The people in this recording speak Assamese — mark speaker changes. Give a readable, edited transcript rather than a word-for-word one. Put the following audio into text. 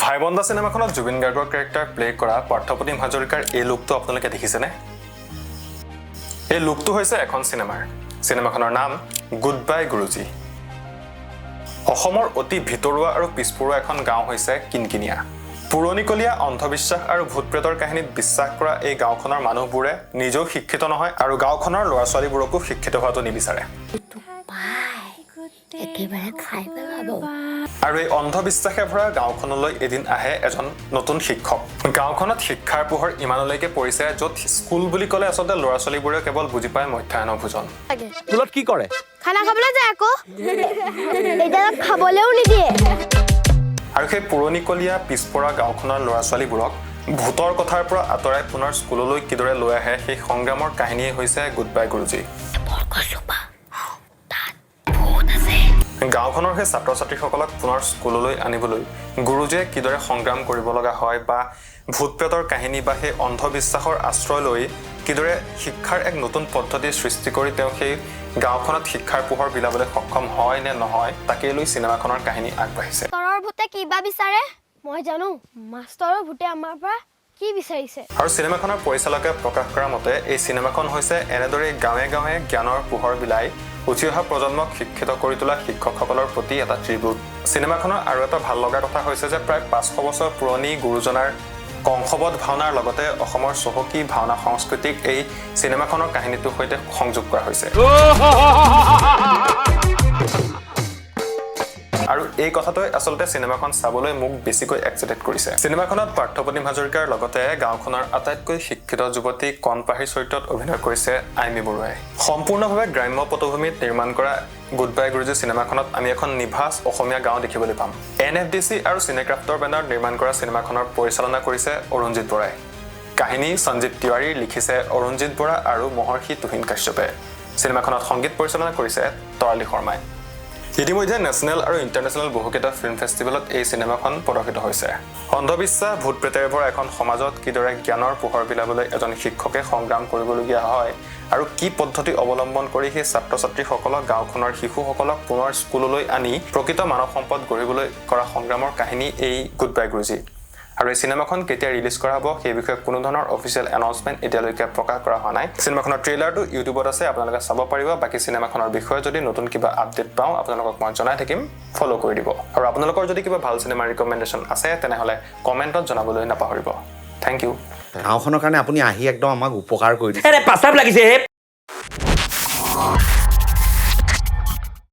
Speaker 1: ভাইবন্ধা চিনেমাখনত জুবিন গাৰ্গৰ কেৰেক্টাৰ প্লে কৰা পাৰ্থপ্ৰতিম হাজৰিকাৰ এই লুকটো আপোনালোকে দেখিছেনে? এই লুকটো হৈছে এখন চিনেমাৰ। চিনেমাখনৰ নাম গুড বাই গুৰুজী। অসমৰ অতি ভিতৰুৱা আৰু পিছপৰোৱা এখন গাঁও হৈছে কিনকিনিয়া। পুৰণিকলীয়া অন্ধবিশ্বাস আৰু ভূত প্ৰেতৰ কাহিনীত বিশ্বাস কৰা এই গাঁওখনৰ মানুহবোৰে নিজেও শিক্ষিত নহয় আৰু গাঁওখনৰ ল'ৰা ছোৱালীবোৰকো শিক্ষিত হোৱাটো নিবিচাৰে।
Speaker 2: একেবাৰে খাই পেলাব।
Speaker 1: আৰু এই অন্ধবিশ্বাসে ভৰা গাঁওখনলৈ এদিন আহে এজন নতুন শিক্ষক। গাঁওখনত শিক্ষাৰ পোহৰ ইমানলৈকে পৰিছে, য'ত স্কুল বুলি ক'লে আচলতে ল'ৰা ছোৱালীবোৰে কেৱল বুজি পায় মধ্যাহ্ন ভোজন।
Speaker 3: স্কুলত কি কৰে?
Speaker 2: খানা খাবলৈ যায় আকৌ। এতিয়া খাবলৈও নিদিয়ে।
Speaker 1: আৰু সেই পুৰণিকলীয়া পিছপৰা গাঁওখনৰ ল'ৰা ছোৱালীবোৰক ভূতৰ কথাৰ পৰা আঁতৰাই পুনৰ স্কুললৈ কিদৰে লৈ আহে, সেই সংগ্ৰামৰ কাহিনীয়েই হৈছে গুড বাই গুৰুজী।
Speaker 2: বৰগছজোপা, তাত ভূত আছে।
Speaker 1: গাঁওখনৰ সেই ছাত্ৰ ছাত্ৰীসকলক পুনৰ স্কুললৈ আনিবলৈ গুৰুজীয়ে কিদৰে সংগ্ৰাম কৰিব লগা হয় বা ভূত প্ৰেতৰ কাহিনী বা সেই অন্ধবিশ্বাসৰ আশ্ৰয় লৈ কিদৰে শিক্ষাৰ এক নতুন পদ্ধতি সৃষ্টি কৰি তেওঁ সেই গাঁওখনত শিক্ষাৰ পোহৰ বিলাবলৈ সক্ষম হয় নে নহয়, তাকেই লৈ চিনেমাখনৰ কাহিনী আগবাঢ়িছে।
Speaker 2: মাষ্টৰৰ ভূতে কিবা বিচাৰে। মই জানো মাষ্টৰৰ ভূতে আমাৰ পৰা কি বিচাৰিছে।
Speaker 1: আৰু চিনেমাখনৰ পৰিচালকে প্ৰকাশ কৰা মতে এই চিনেমাখন হৈছে এনেদৰে গাঁৱে গাঁৱে জ্ঞানৰ পোহৰ বিলাই উঠি অহা প্ৰজন্মক শিক্ষিত কৰি তোলা শিক্ষকসকলৰ প্ৰতি এটা ট্ৰিবিউট। চিনেমাখনৰ আৰু এটা ভাল লগা কথা হৈছে যে প্ৰায় 500 বছৰ পুৰণি গুৰুজনাৰ কংসবধ ভাওনাৰ লগতে অসমৰ চহকী ভাওনা সংস্কৃতিক এই চিনেমাখনৰ কাহিনীটোৰ সৈতে সংযোগ কৰা হৈছে। আৰু এই কথাটোৱে আচলতে চিনেমাখন চাবলৈ মোক বেছিকৈ এক্সাইটেড কৰিছে। চিনেমাখনত পাৰ্থপ্ৰতিম হাজৰিকাৰ লগতে গাঁওখনৰ আটাইতকৈ শিক্ষিত যুৱতী কণপাহীৰ চৰিত্ৰত অভিনয় কৰিছে আইমী বৰুৱাই। সম্পূৰ্ণভাৱে গ্ৰাম্য পটভূমিত নিৰ্মাণ কৰা গুড বাই গুৰুজী চিনেমাখনত আমি এখন নিভাঁজ অসমীয়া গাঁও দেখিবলৈ পাম। এনএফডিচি আৰু চিনেক্ৰাফ্টৰ বেনাৰত নিৰ্মাণ কৰা চিনেমাখনৰ পৰিচালনা কৰিছে অৰুণজিৎ বৰাই। কাহিনী সঞ্জীৱ তিৱাৰীৰ, লিখিছে অৰুণজিৎ বৰা আৰু মহৰ্ষি তুহিন কাশ্যপে। চিনেমাখনত সংগীত পৰিচালনা কৰিছে তৰালী শৰ্মাই। ইতিমধ্যে নেশ্যনেল আৰু ইণ্টাৰনেশ্যনেল বহুকেইটা ফিল্ম ফেষ্টিভেলত এই চিনেমাখন প্ৰদৰ্শিত হৈছে। অন্ধবিশ্বাস, ভূত প্ৰেতেৰে ভৰা এখন সমাজত কিদৰে জ্ঞানৰ পোহৰ বিলাবলৈ এজন শিক্ষকে সংগ্ৰাম কৰিবলগীয়া হয় আৰু কি পদ্ধতি অৱলম্বন কৰি সেই ছাত্ৰ ছাত্ৰীসকলক, গাঁওখনৰ শিশুসকলক পুনৰ স্কুললৈ আনি প্ৰকৃত মানৱ সম্পদ গঢ়িবলৈ কৰা সংগ্ৰামৰ কাহিনী এই গুড বাই গুৰুজী। আৰু এই চিনেমাখন কেতিয়া ৰিলিজ কৰা হ'ব, সেই বিষয়ে কোনো ধৰণৰ অফিচিয়েল এনাউন্সমেণ্ট এতিয়ালৈকে প্ৰকাশ কৰা হোৱা নাই। চিনেমাখনৰ ট্ৰেইলাৰটো ইউটিউবত আছে, আপোনালোকে চাব পাৰিব। বাকী চিনেমাখনৰ বিষয়ে যদি নতুন কিবা আপডেট পাওঁ, আপোনালোকক মই জনাই থাকিম। ফ'ল' কৰি দিব আৰু আপোনালোকৰ যদি কিবা ভাল চিনেমাৰ ৰিকমেণ্ডেশ্যন আছে, তেনেহ'লে কমেণ্টত জনাবলৈ নাপাহৰিব। Thank U.
Speaker 4: গাঁওখনৰ কাৰণে আপুনি আহি একদম আমাক উপকাৰ কৰি দিছে।
Speaker 3: আৰে, পাচাব লাগিছে হে।